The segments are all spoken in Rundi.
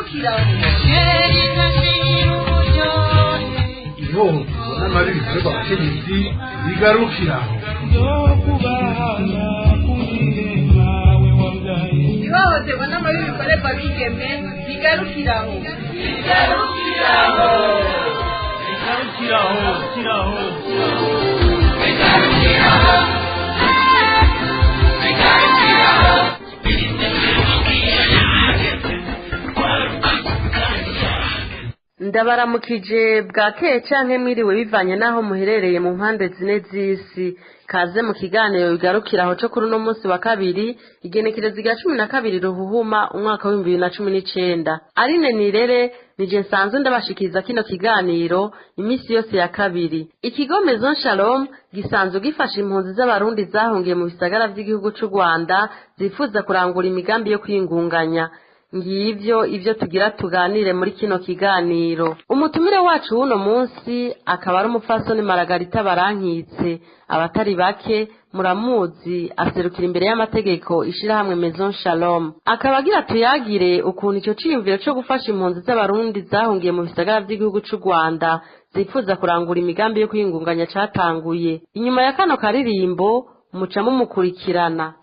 Bigarukiraho. Ihohoterwa n'amabi bikorerwa abakenyezi bigarukiraho. Ihohoterwa n'amabi bikorerwa abigeme bigarukiraho. Ndabaramukije bwakeye canke mwiriwe, bivanye n'aho muherereye mu mpande zine z'isi. Kaze mu kiganiro bigarukiraho co kuri uno munsi wa kabiri, igenekerezo rya 12 Ruhuhuma, umwaka w'2019. Aline Nirere nije nsanzwe ndabashikiriza kino kiganiro iminsi yose ya kabiri. Ikigo Maison Shalom gisanzwe gifasha impunzi z'Abarundi zahungiye mu bisagara vy'igihugu c'u Rwanda zifuza kurangura imigambi yo kwiyungunganya. Ngivyo ivyo tugira tuganire muri kino kiganiro. Umutumire wacu w'uno munsi akaba ari umupfasoni Maragarita Barankitse. Abatari bake muramuzi, aserukira imbere y'amategeko ishirahamwe Maison Shalom. Akaba agira tuyagire ukuntu ico ciyumviro co gufasha impunzi z'Abarundi zahungiye mu bisagara vy'igihugu c'u Rwanda zifuza kurangura imigambi yo kwiyungunganya catanguye. Inyuma ya kano karirimbo muca mumukurikirana.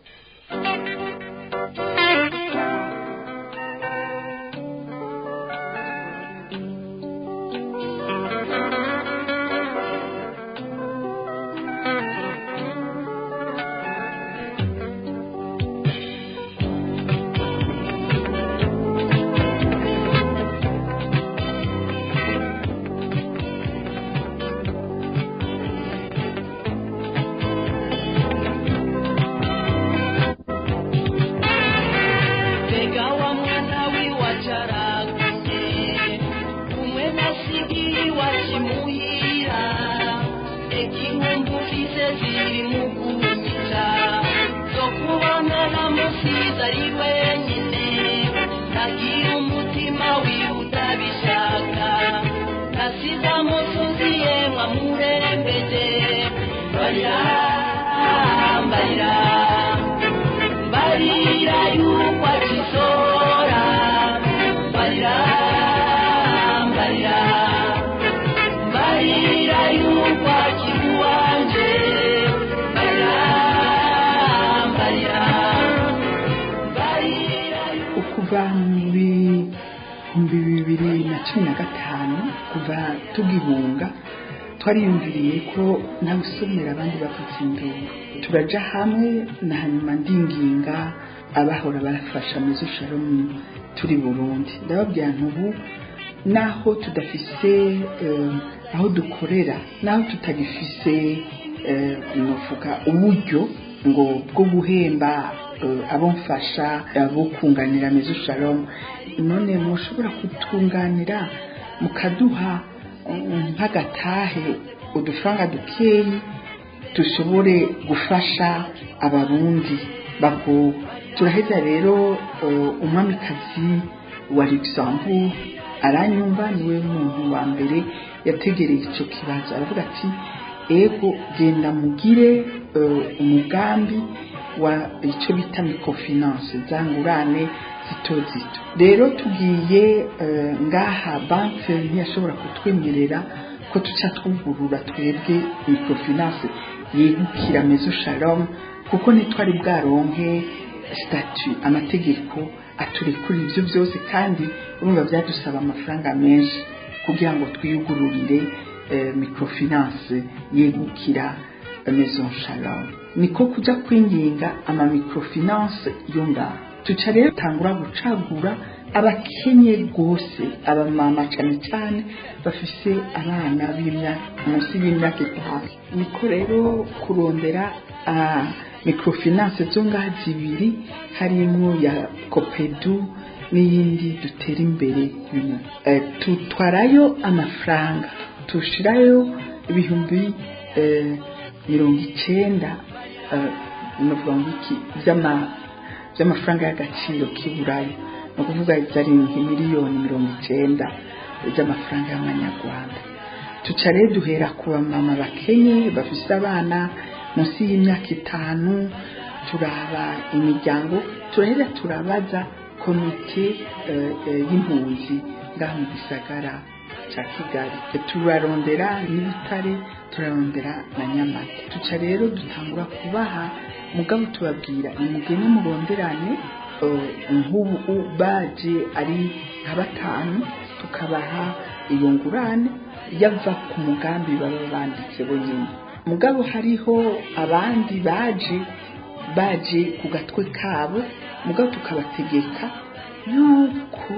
Mbega wa mwana w'iwacaraguye umwe nasigiwe akimuhira, eka inkumbu mfise ziri mu kunyica zo kubona namusize ari wenyine, nagira umutima wiwe utabishaka, nasize amusozi yemwe amurembeje. Mbarira, mbarira, mbarira yuko akizora. Mbarira, mbarira, mbarira yuko akiri uwanje. Mbarira, mbarira, mbarira yuko. Kuva mu 2015, kuva tugihunga, twariyumviriye ko nawe usomera abandi bavuza induru, turaja hamwe na hanyuma ndinginga abahora barafasha Maison Shalom turi Burundi. Ndababwira ntubu naho tudafise aho dukorera, naho tutagifise novuga uburyo ngo bwo guhemba abo mfasha, abo kunganira Maison Shalom, none mushobora kutunganira mukaduha nk'agatahe, udufaranga dukeyi, dushobore gufasha Abarundi bagowe. Turaheza rero, umwamikazi wa Luxembourg aranyumva, niwe muntu wa mbere yategereye ico kibazo. Aravuga ati: "Ego, genda mugire umugambi wa icyo bita microfinance, za ngurane zito zito." Rero tugiye ngaha, banki ntiyashobora kutwemerera ko tuca twugurura twebwe microfinance yegukira Maison Shalom, kuko ntitwari bwaronke statut, amategeko aturekura ibyo byose. Kandi urumva byadusaba amafaranga menshi kugira ngo twiyugururire microfinance yegukira Maison Shalom. Niko kuja kwinginga ama microfinance yo ngaha. Tuca rero tangura gucagura abakenye rwose, abamama cane cane bafise abana b'imyaka munsi y'imyaka 5. Niko rero kurondera microfinance zo ngaha zibiri, harimwo ya COPEDU n'iyindi Dutera Imbere. Tutwarayo amafaranga, tushirayo 90,000 novuga ngo iki by'amafaranga y'agaciro k'Iburaya, ni ukuvuga byari 90,000,000 by'amafaranga y'amanyarwanda. Tuca rero duhera ku bamama bakenye bafise abana munsi y'imyaka 5, turaba imiryango, turaheza turabaza. Komite y'impunzi ngaha mu gisagara ca Kigali, turarondera n'Ibutare, turarondera na Nyamata. Tuca rero dutangura kubaha, mugabo tubabwira nimugende muronderane. Nk'ubu baje ari nka batanu, tukabaha iyo ngurane yava ku mugambi baba banditse bonyine. Mugabo hariho abandi baje ku gatwe kabo, mugabo tukabategeka yuko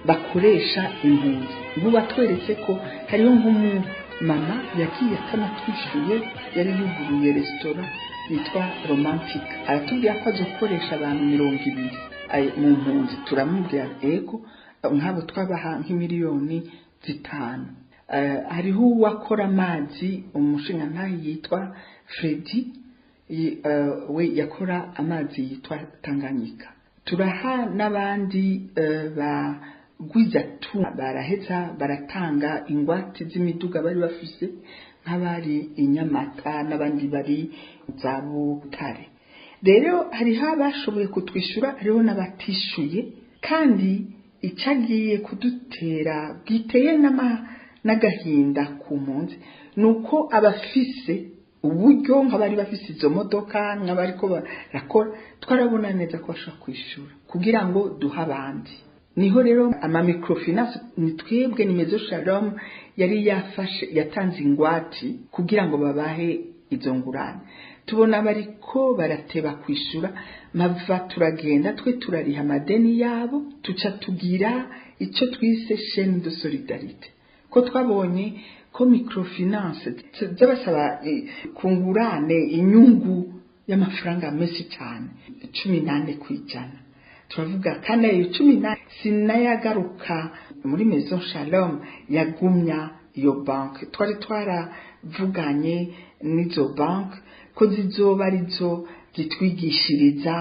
bakoresha impunzi. Ubu batweretse ko hariho nk'umumama yagiye atanatwishyuye, yari yuguruye resitora yitwa Romantic, aratubwira ko azokoresha abantu 20 mu mpunzi. Turamubwira ego, nk'abo twabaha nk'imiliyoni 5. Hariho uwakora amazi, umushingantahe yitwa Freddy, we yakora amazi yitwa Tanganyika. Turaha n'abandi bagwizatu, baraheza baratanga ingwate z'imiduga bari bafise, nk'abari i Nyamata n'abandi bari za Butare. Rero hariho abashoboye kutwishyura, hariho n'abatishyuye. Kandi icyagiye kudutera bwiteye n'agahinda ku mpunzi ni uko abafise uburyo, nk'abari bafise izo modoka, nk'abariko barakora, twarabona neza ko bashobora kwishyura kugira ngo duhe abandi. Niho rero ama microfinance, ni twebwe, ni Maison Shalom yari yafashe, yatanze ingwati kugira ngo babahe izo ngurane. Tubona bariko barateba kwishyura, mava turagenda twe turariha amadeni yabo. Tuca tugira icyo twise chaîne de solidarité, ko twabonye ko microfinance z'abasaba kungurane inyungu y'amafaranga menshi cyane, 14%. Turavuga kandi ayo 14 sinayagaruka muri Maison Shalom, yagumya iyo banki. Twari twaravuganye n'izo banki ko zizoba arizo zitwigishiriza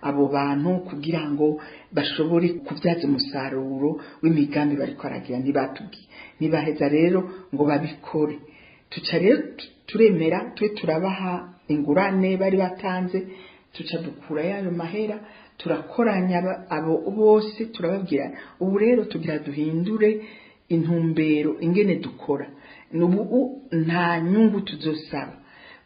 abo bantu kugira ngo bashobore kubyaza umusaruro w'imigambi bariko baragira. Ntibatubwiye, ntibaheza rero ngo babikore. Tuca rero turemera, twe turabaha ingurane bari batanze, tuca dukura yayo mahera, turakoranya abo bose, turababwira ubu rero tugira duhindure intumbero ingene dukora. Ubu nta nyungu tuzosaba,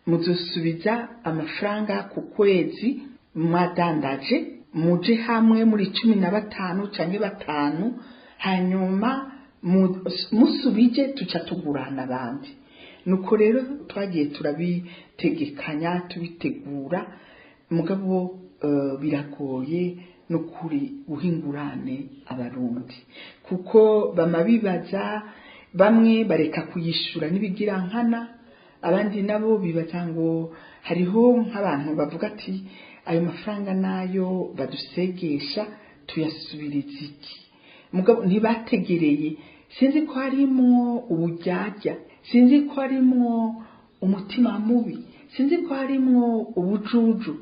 muzosubiza amafaranga ku kwezi mwadandaje, muje hamwe muri 15 canke 5, hanyuma musubije tuca tugurana abandi. Nuko rero twagiye turabitegekanya, tubitegura, mugabo biragoye no kuri guhingurane Abarundi, kuko bama bibaza, bamwe bareka kuyishura n'ibigira nkana, abandi nabo bibaza ngo hariho nk'abantu bavuga ati ayo mafaranga nayo badusegesha tuyasubiriza iki? Mugabo ntibategereye. Sinzi ko harimwo uburyarya, sinzi ko harimwo umutima mubi, sinzi ko harimwo ubujuju.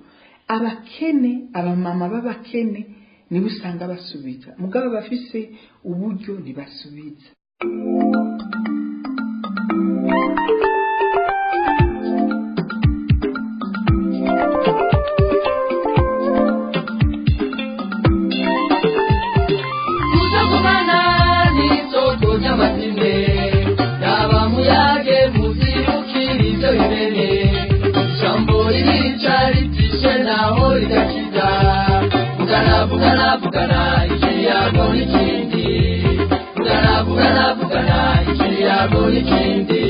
Abakene, abamama b'abakene nibo usanga basubiza, mugabo bafise uburyo ntibasubiza. Kutagumana n'isoko ry'amazime, yaba muyage muzibukira ivyo bimene, ijambo ririca ritishe naho rigakiza. Vugana, vugana, vugana ikiyago n'ikindi, vugana, vugana, vugana ikiyago n'ikindi.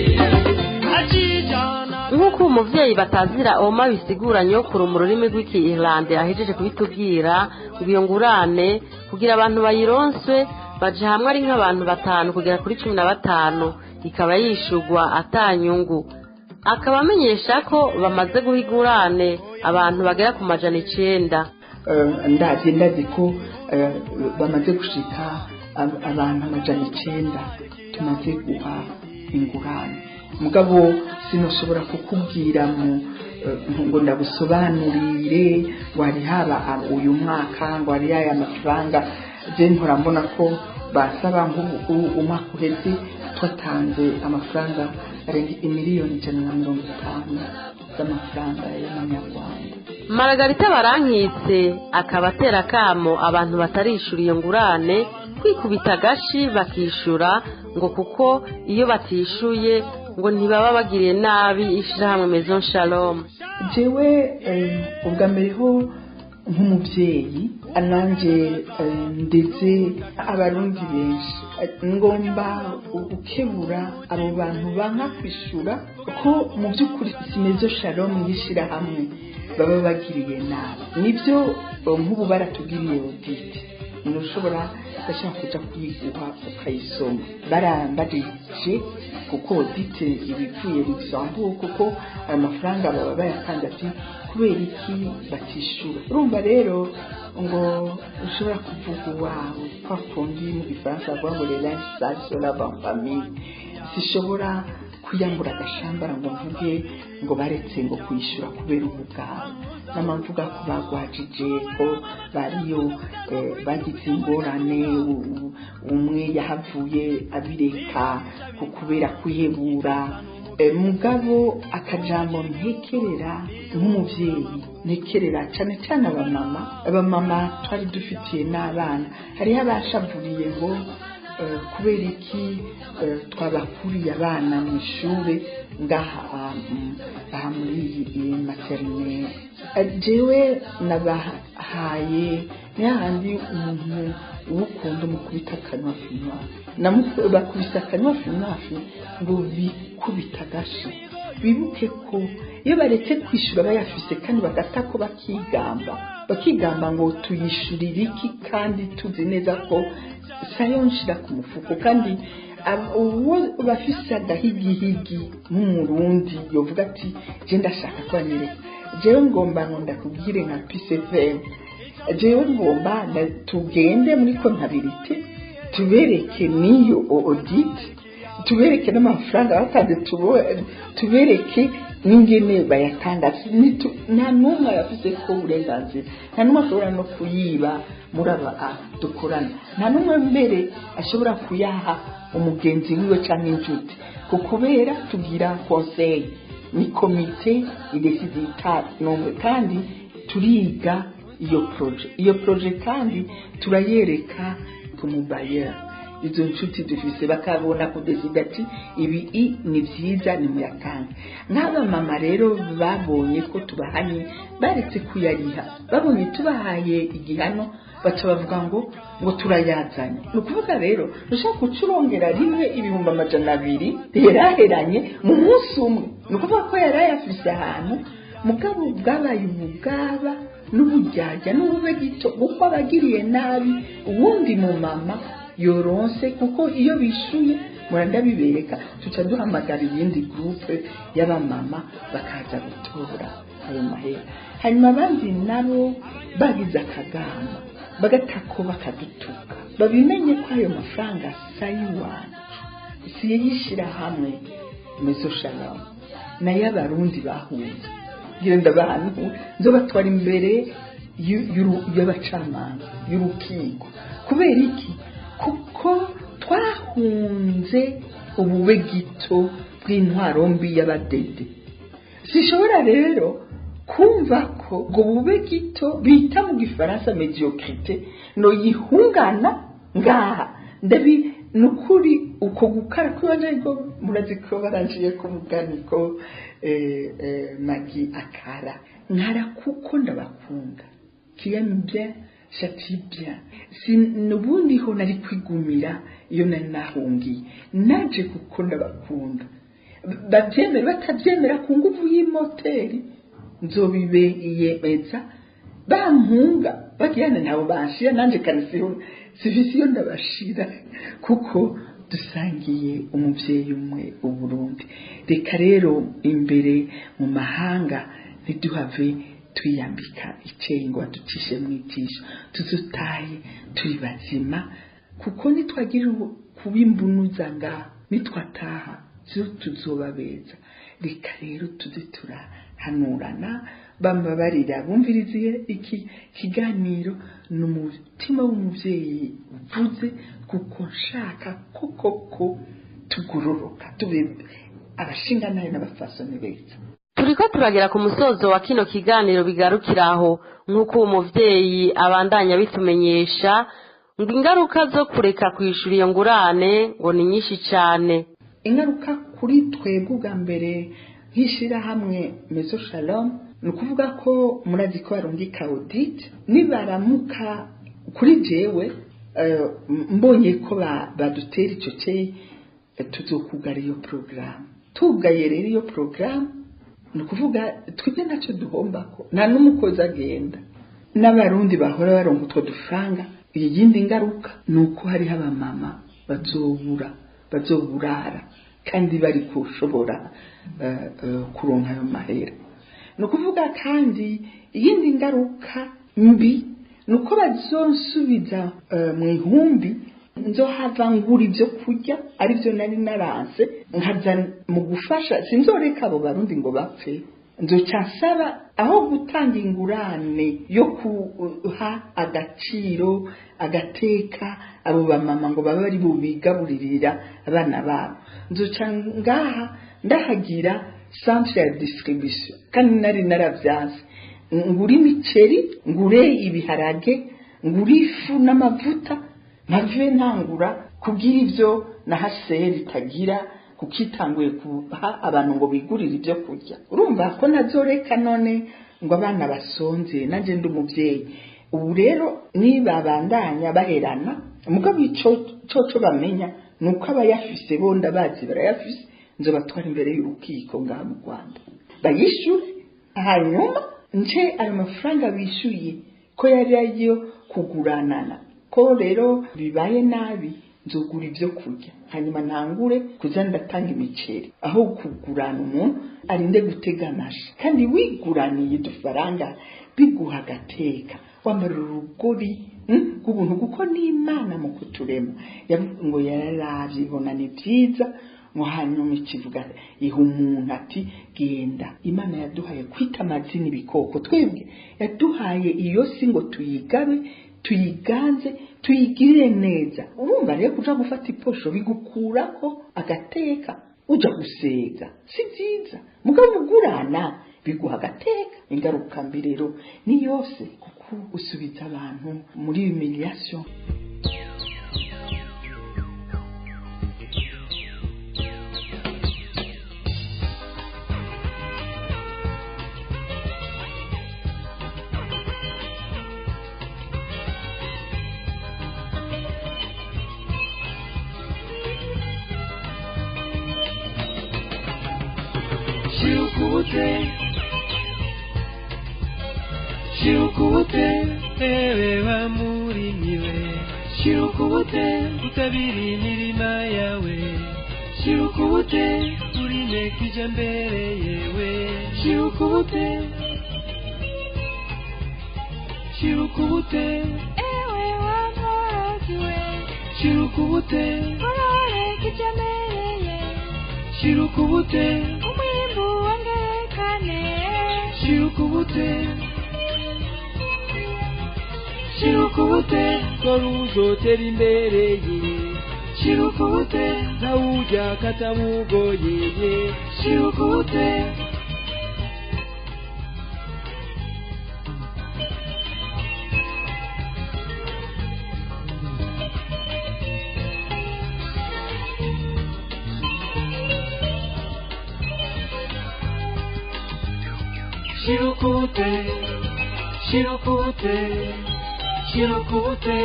Nk'uko uwo muvyeyi batazira oma bisigura nyokuru mu rurimi rw'iki-Irlande ahejeje kubitubwira, ngo iyo ngurane kugira abantu bayironswe baja hamwe ari nk'abantu 5 kugera kuri 15, ikaba yishurwa atanyungu. Akaba amenyesha ko bamaze guha ingurane abantu bagera ku 900. Ndazi ko bamaze gushika abantu 900 tumaze guha ingurane. Mugabo sinoshobora kukubwira mu ngo ndagusobanurire ngo hari haba uyu mwaka ngo hari aya mafaranga. Je mpora mbona ko basaba, nk'ubu umwaka uheze twatanze amafaranga arenga imiliyoni 150 z'amafaranga y'amanyarwanda. Maragarita Barankitse akaba atera akamo abantu batarishura iyo ngurane kwikubita agashi bakishura, ngo kuko iyo batishuye ngo ntibaba bagiriye nabi ishirahamwe Maison Shalom. Jewe ubwa mbere ho nk'umubyeyi nanjye ndetse Abarundi benshi, ngomba gukebura abo bantu banka kwishura ko mu by'ukuri si Maison Shalom y'ishyirahamwe baba bagiriye nabi. Nibyo, nk'ubu baratubwiriye audit, ntushobora, ndashaka kuja kuyiguha ukayisoma. Barambajije kuko audit ibivuye Luxembourg, kuko ayo mafaranga baba bayatanze, ati kubera iki batishura? Urumva rero ngo ushobora kuvuga uwawe kwa kundi mu Gifaransa bavuga ngo les linges sales se lavent en famille. Sishobora kwiyambura agashambara ngo mvuge ngo baretse ngo kwishyura kubera ubugabo. Nama mvuga ko bagwajije, ko bariyo bagize ingorane, umwe yahavuye abireka ku kubera kwihebura. Mugabo akajambo ntekerera nk'umuvyeyi, ntekerera cane cane abamama, abamama twari dufitiye n'abana, hariho abashavuriye ngo kubera iki twabakuriye abana mu ishure ngaha aha muri iyi maternelle. Jewe nabahaye ni hahandi umuntu uwukunda umukubita akanywa finwafi, bakubise akanywa finwafi ngo bikubita agashi, bibuke ko iyo baretse kwishyura bayafise kandi bagata ko bakigamba, bakigamba ngo tuyishurire iki kandi tuzi neza ko sayo nshira ku mufuko. Kandi uwo bafise agahigihigi nk'Umurundi yovuga ati je ndashaka ko anyereka, jewe ngomba ngo ndakubwire nka PCFM, jewe ngomba tugende muri comptabilité, tubereke n'iyo audit, tubereke n'amafaranga batanze, tubereke n'ingene bayatanga. Nta n'umwe ayafise ko uburenganzira, nta n'umwe ashobora no kuyiba muri aba dukorana, nta n'umwe mbere ashobora kuyaha umugenzi wiwe cyangwa inshuti, ku kubera tugira conseil, ni komite idécide n'umwe. Kandi turiga iyo projet, iyo projet kandi turayereka ku mubayeri, izo nshuti dufise bakabona kudécida ati ibi i ni byiza, ni muyatange. Nk'abamama rero babonye ko tubahanye, baretse kuyariha, babonye tubahaye igihano, baca bavuga ngo turayazanye. Ni ukuvuga rero ushaka guca urongera rimwe 200,000 yaraheranye mu munsi umwe. Ni ukuvuga ko yari ayafise ahantu, mugabo bwabaye ubugaba n'uburyarya n'ubube gito, kuko abagiriye nabi uwundi mu mama yoronse, kuko iyo bishuye murandabibereka, tuca duhamagara iyindi groupe y'abamama bakaza gutora ayo mahera. Hanyuma abandi nabo bagize akagama bagatako bakadutuka, babimenye ko ayo mafaranga asa y'iwacu, si yishyira hamwe Maison Shalom, nayo Abarundi bahunze. Genda abantu nzobatwara imbere y'abacamanza, y'urukiko. Kubera iki? Kuko twahunze ubube gito bw'intwaro mbi y'abadede. Sishobora rero kumva ko ngo bube gito bita mu Gifaransa médiocrité no yihungana ngaha. Ndabi nukuri uko gukara kwibanje, ariko murazi ko baranjiye ku mugani ko magi akara nkara, kuko ndabakunda. Qui aime bien châtie bien. Si nubundi ho nari kwigumira iyo nari nahungiye, naje kuko ndabakunda. Babyemera batabyemera, ku nguvu y'imoteri nzobibeyemeza, bampunga bagirana nabo banshira nanje kanisiho sifisi iyo ndabashira, kuko dusangiye umuvyeyi umwe, Uburundi. Reka rero imbere mu mahanga ntiduhave twiyambika iceye ngo baducishe mu ijisho, tuzutaye turi bazima, kuko nitwagira kuba imbunuza ngaha, nitwataha zo tuzoba beza. Reka rero tuze turahanurana. Bambabarira bumviriziye iki kiganiro, ni umutima w'umubyeyi uvuze, kuko nshaka ko koko tugororoka, tube abashingantahe n'abafasoni beza. Turi Turiko turagera ku musozo wa kino kiganiro bigarukiraho. Nk'uko uwo muvyeyi abandanya bitumenyesha, ngo ingaruka zo kureka kwishura iyo ngurane ngo ni nyinshi cane. Ingaruka kuri twebwe ubwa mbere nk'ishyirahamwe Mezo Shalom, ni ukuvuga ko murazi ko barungika audit. Nibaramuka kuri jewe mbonye ko badutera icyo cye, tuzokugara iyo porogaramu. Tugaye rero iyo porogaramu, ni ukuvuga twebwe ntacyo duhombako, nta n'umukozi agenda, n'Abarundi bahora baronka utwo dufaranga. Iyindi ngaruka ni uko hariho abamama bazobura, bazoburara kandi bari kushobora kuronka ayo mahera. Ni ukuvuga kandi iyindi ngaruka mbi ni uko bazonsubiza mu ihumbi, nzohava ngura ibyo kurya aribyo nari naranse, nkaza mu gufasha. Sinzoreka abo Barundi ngo bapfe. Nzoca nsaba aho gutanga ingurane yo kuha agaciro agateka abo bamama ngo babe bari bubigaburirira abana babo, nzoca ngaha ndahagira centre ya distribution, kandi nari naravyanse. Ngure imiceri, ngure ibiharage, ngure ifu n'amavuta, mpave ntangura kugira ivyo na haseri itagira, kuko itanguye kuha abantu ngo bigurire ibyo kurya. Urumva ko nazoreka none ngo abana basonze, nanjye ndi umubyeyi. Ubu rero nibabandanya baherana, mugabo ico coco bamenya ni uko abayafise bo ndabazi barayafise, nzobatwara imbere y'urukiko ngaha mu Rwanda bayishure, hanyuma nce ayo mafaranga bishyuye ko yari ayo kuguranana. Ko rero bibaye nabi, nzogura ibyo kurya, hanyuma ntangure kuza ndatanga imiceri aho kugurana umuntu arinde gutega amashi. Kandi wiguraniye udufaranga biguha agateka, wambara urugori rw'ubuntu, kuko n'Imana mu kuturema ngo yararavye ibona ni byiza, ngo hanyuma ikivuga iha umuntu ati genda. Imana yaduhaye kwita amazina ibikoko, twebwe yaduhaye iyo si ngo tuyigabe, tuyiganze, tuyigirire neza. Urumva rero kuja gufata iposho bigukurako agateka, uja gusega si byiza, mugabo ugurana biguha agateka. Ingaruka mbi rero ni yose, kuko usubiza abantu muri humiliation. Shirukute, shirukute, ewe wa murimyi we, shirukute, utabira imirima yawe, shirukute, urime kijambere yewe, shirukute, shirukute, ewe wa mworozi we, shirukute, orore kijambere ye, shirukute, umwimbu wongerekane, shirukute, shirukute, kora uzotera imbere ye, shirukute, ntawujya katamugoye ye, shirukute. Shirukute, shirukute, shirukute,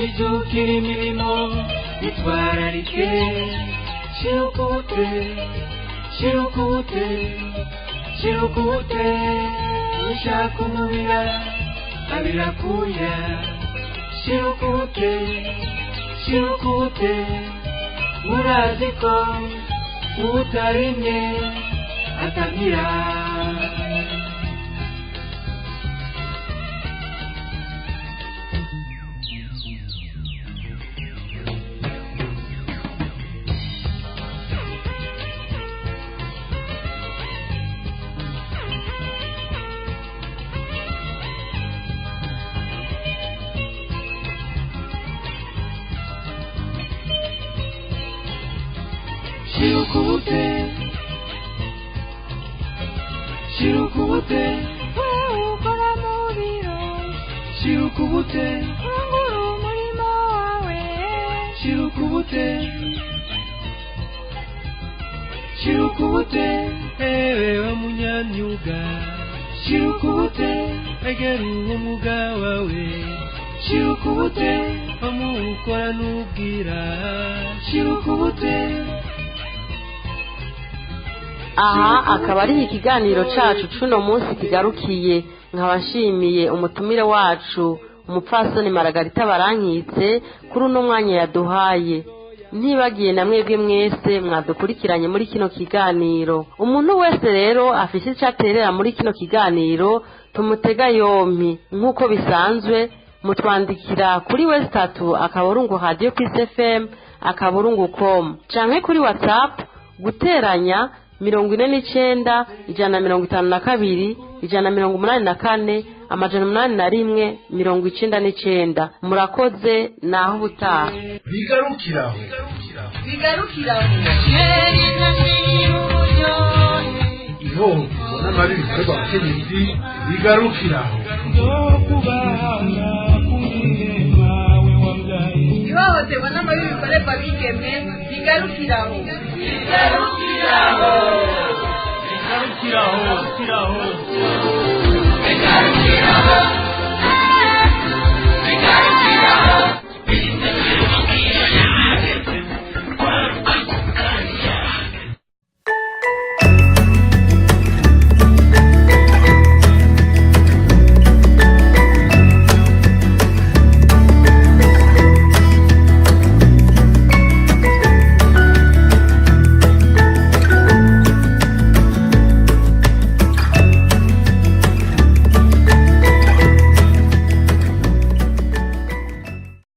ijukira imirimo itwararike. Shirukute, shirukute, shirukute, ushaka umubira abirakuya. Shirukute, shirukute, murazi ko utarimye atamira. Shirukute, Shirukubute, Wewe ukora mu biro, shirukubute, urangura umurimo wawe. Shirukubute, shirukubute, ewe wa munyamyuga, shirukubute, egera uwo mwuga wawe, shirukubute, amuwukora n'ubwira, shirukubute. Aha akaba ari ikiganiro cacu cuno munsi kigarukiye. Nkaba nshimiye umutumire wacu, umupfasoni Maragarita Barankitse, kuri uno mwanya yaduhaye. Ntibagiye na mwebwe mwese mwadukurikiranye muri kino kiganiro. Umuntu wese rero afise icyo aterera muri kino kiganiro, tumutega yompi nk'uko bisanzwe. Mutwandikira kuri w.radiopsfm.com canke kuri WhatsApp +49 152 184 801 99. Murakoze, naho ubutaha. Bigarukiraho. Bigarukiraho. Ihohoterwa n'amabi bikorerwa abakenyezi bigarukiraho. Ihohoterwa n'amabi bikorerwa abigeme bigarukiraho. Bigarukiraho. Bigarukiraho.